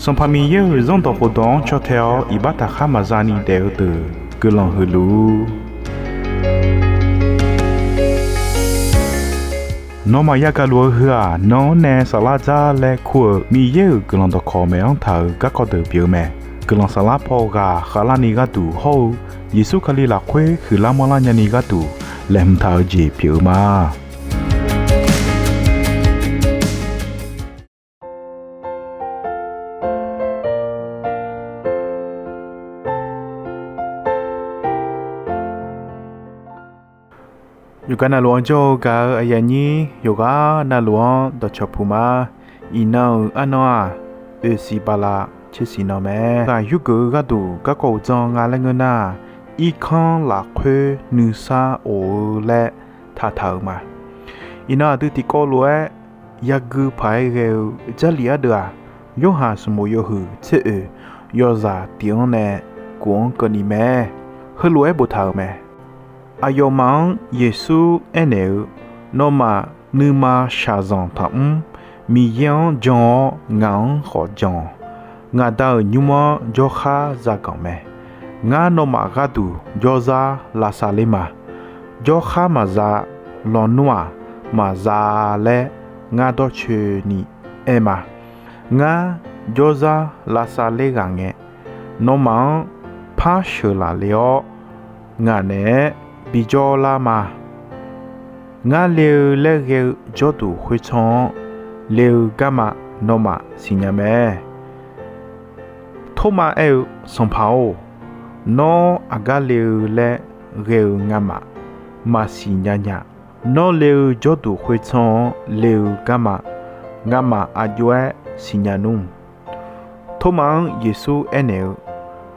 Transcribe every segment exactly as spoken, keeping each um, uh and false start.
Sanqpaq Miqyaer-euq Zanrdawq khofdawq-anr caw tae-awr iqbax taqkhar maqza ni daef-eu deuq guiqlanq huiq luf-ur. Nawmaf yagaq luf-eu heu-aq, nan-anr nae saflar dzar laer kur-euq Miqyaer-euq guiqlanq dawqkawq maeq-anr taq-euq garkawv deuq pyeuf-eu mae. Guiqlanq saflar paw ghaq khavlarni gharduq hawr-eu Yeqsur Kali lafkhoer huiqlar manrlar nyani gharduq laeqhmq taq-eu jeq pyeuf-eu ma. Yawqghaq navluf-anr jawr-eu gaq-eu aqyuif aqnyir yawqghaq navluf-anr dawqcawq puq ma. Iqnan-euq arnan-aq, oeqsiq bala tsersiq nan mae. Ghaq yurgeuf-eu gharduq garkawv uqdzan nga laer ngeur nar, irkanr lafkhoer nuisar of-eu laer taqtaq-euq ma. Iqnan aqdui tiqkawv lof-aer yagui paq-aer ghae-eu Jarlif ardeuv-aq, Yorhaq smq bof yawhuiq tser oeq yawzaq tiq-anr nae guf-anr keuvni mae. Heulof-aer boftaq-euq mae. Aqyawfmaf-anr Yeqsur aernaeq-eu, Nawmaf nuima shaqzanq taqmr. Miqyaer-anr jan-awr ngaq-anr khawf jan-awq. Ngaq Da-euq nymr-anr jawrkhar zaganq mae. Ngar nawmaf gharduq jawrzar lavsav ler ma. Jawrkhar maqza lawnmr-aq, maqza laer ngar dawrcoeni aer ma. Ngar jawrzar lavsav ler ghaq ngae, nawmaf-anr par sheuqlaf le-awr, ngaq naeq-aer bijawr lar ma. Ngar le-eu laer ghae-eu jawrduq khoertsanr-anr le-eu garma nawmaf siqnya mae. Tormav aer-eu, Sanqpaq-or, nawr aqgar le-eu laer ghae-eu ngamaf maqsiq nya nya. Nawr le-eu jawrduq khoertsanr-anr le-eu garma ngamaf aqjox-aer siqnya nmr. Tormav-anr Yeqsur aernaeq-eu,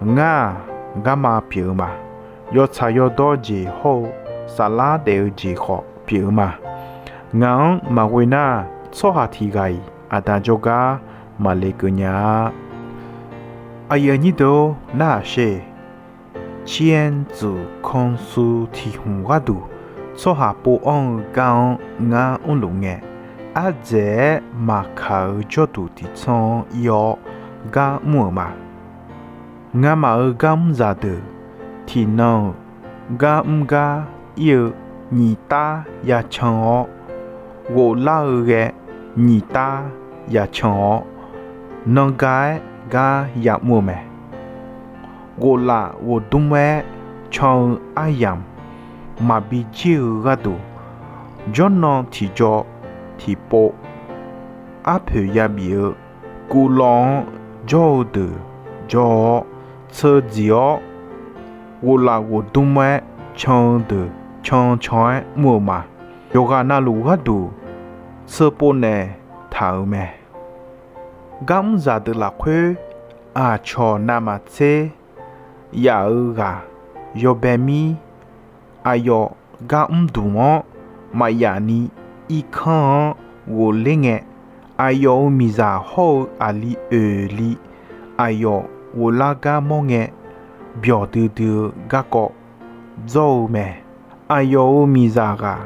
Ngar-aq, garma pyeuf-eu ma. Yawtsaq yawdawr jeq hawr-eu saflar daef-eu jeq khawf pyeuf-eu ma. Ngaq-anr maqghoe nar, tsawrhaq tiq ghaq-iq Aqda jawrgar maqle keuv nya-a. Aqyuif aqnyir deuq-or, narhaq sher. 七元组 kansu tiq hmq gharduq tsawrhaq pov anr-eu gar-anr ngar mrluf ngae, ardzaeq-aer maqkaq-eu jawrduq tiq tsanr-anr ir-awr gar mr-euq ma. Ngamaf-euq gar mr zaqdeuq tiqnan-euq gar mr gar ir-eu nyiq tar ya can-awr, ghoflar-eu ghae nyiq tar ya can-awr, nan ga-aer gar ya mr-eu mae. Ghoflaf ghofdmr-aer can-eu aryamq maqbi jir-eu gharduq, jawrnan tiqjaw tiqpov arpoeq yabif-eu guvlawv-anr jawr-eu deuq jawr-awr, tseu dziq-awr, ghoflaf ghofdmr-aer can-eu deuq can can-aer mr-eu ma. Yawqghaq navluf gharduq tseu pov naeq taq-euq mae. Gar mr zaqdeuq lafkhoer aqcawq navmaqtser yaf-eu ghaq yawbae mir, aqyawf gar mr duq-anr maqyaf ni irkanr-anr ghofler ngae, aqyawf-euq miqzaq hawr-eu aqli oeq li aqyawf ghoflar gar mawr ngae, byawq duidui-eu garkawv dzawr-eu mae. Aqyawf-euq miqzaq ghaq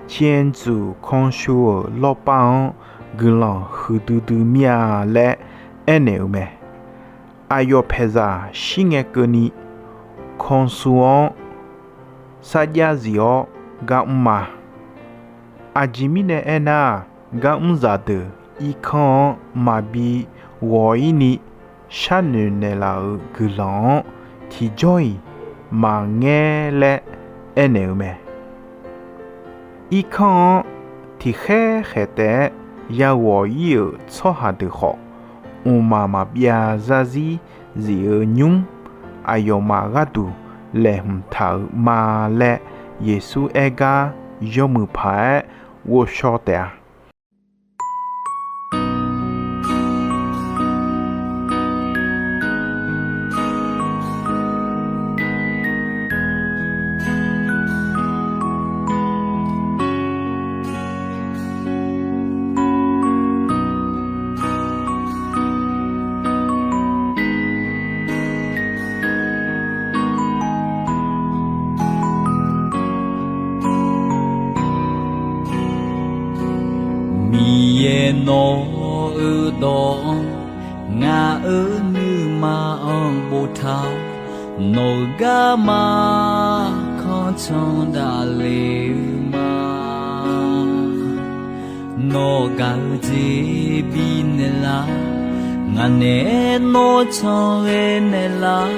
七元组-euq lawrpar-anr guiqlanq huiqdui dui mir-a laer aernaeq-euq mae. Aqyawf paeqzaq shir ngae keuvni 看守-anr sarjax zif-awr gar mr ma. Aqjeq mirnae aernar-aq, gar mr zaqdeuq irkanr-anr maqbi ghawq-ir ni sharnoeq naeqlaf-euq guiqlanq-anr tiqjawr-iq maqngaer laer aernaeq-eu mae. Irkanr-anr tiqkhaer khaeq taef-aer yaghawq-ir-euq tsawrhaq deuq khawf, mqmaq maqbyav zarzir zif-eu nymr aqyawfmaf gharduq laeqhmq taq-euq ma laer Yeqsur aer gar yawmuiq paq-aer ghovshaw taef-a. Miqyaer nawq-euq dawq-anr Ngaq-euq nuima-anr boftaq-awr, nawq-euq garma kanr can daqle-eu ma. Nawr gaq-eu jeq bifnaeq lar, ngaq naeq-aer nawr can ghae naeq lar,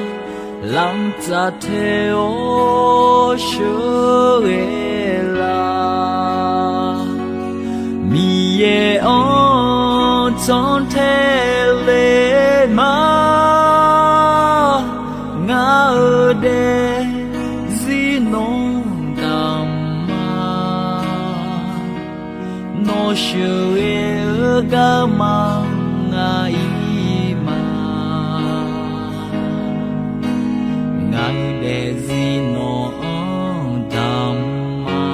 lamq tsaf tae-awr sheuqghae lar. Miqyaer-anr janr tae le ma. Ngaq-euq daefzir nawr damq ma. Nawr sheuqghae-eu garma ngaq-ir ma. Ngaq-euq daefzir nawq-anr damq ma.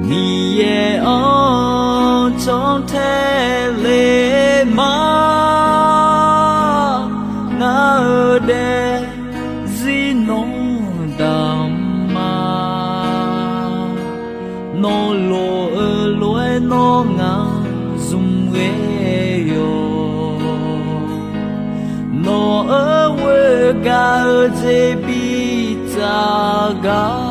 Miqyaer-anr janr tae le ma. Ngaq-euq daefzir nawr damq ma. Nawr lof-eu lof-aer nawr ngaq zmq ghae yawq. Nawq-euq ghoer gaq-eu jeq bitsaf gar.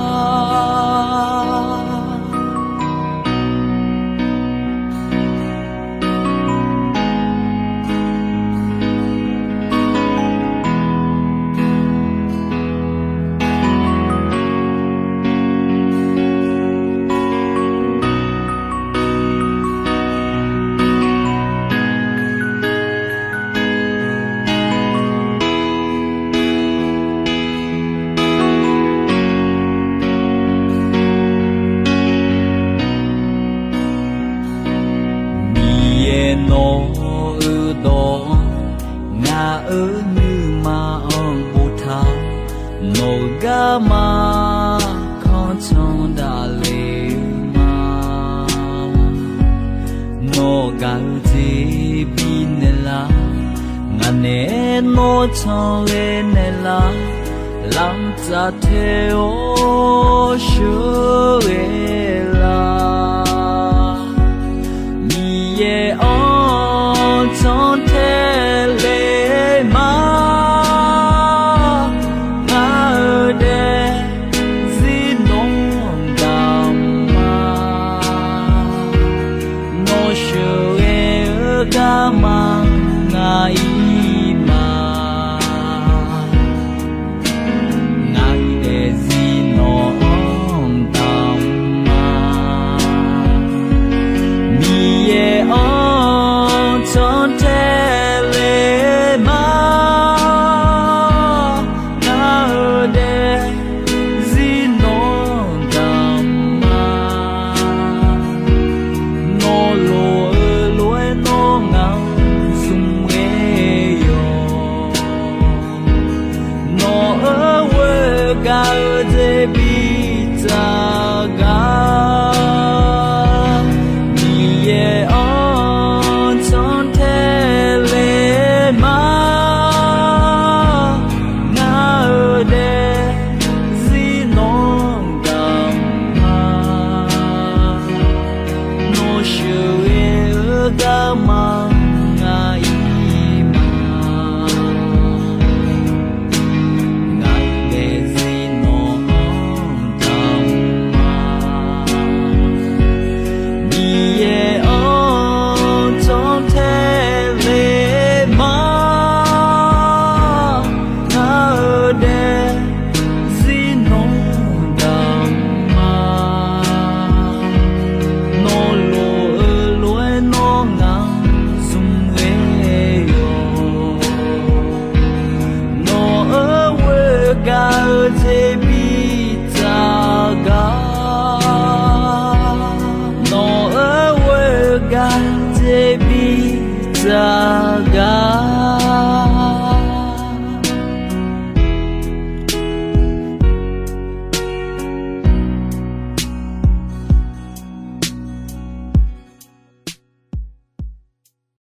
Miqyaer nawq-euq dawq-anr, ngaq-euq nuima-anr boftaq, nawq-euq garma kanr can daqle-eu ma. Nawr gaq-eu jeq bifnaeq lar, ngaq naeq-aer nawr can ghae naeq lar, lamq tsaf tae-awr sheuqghae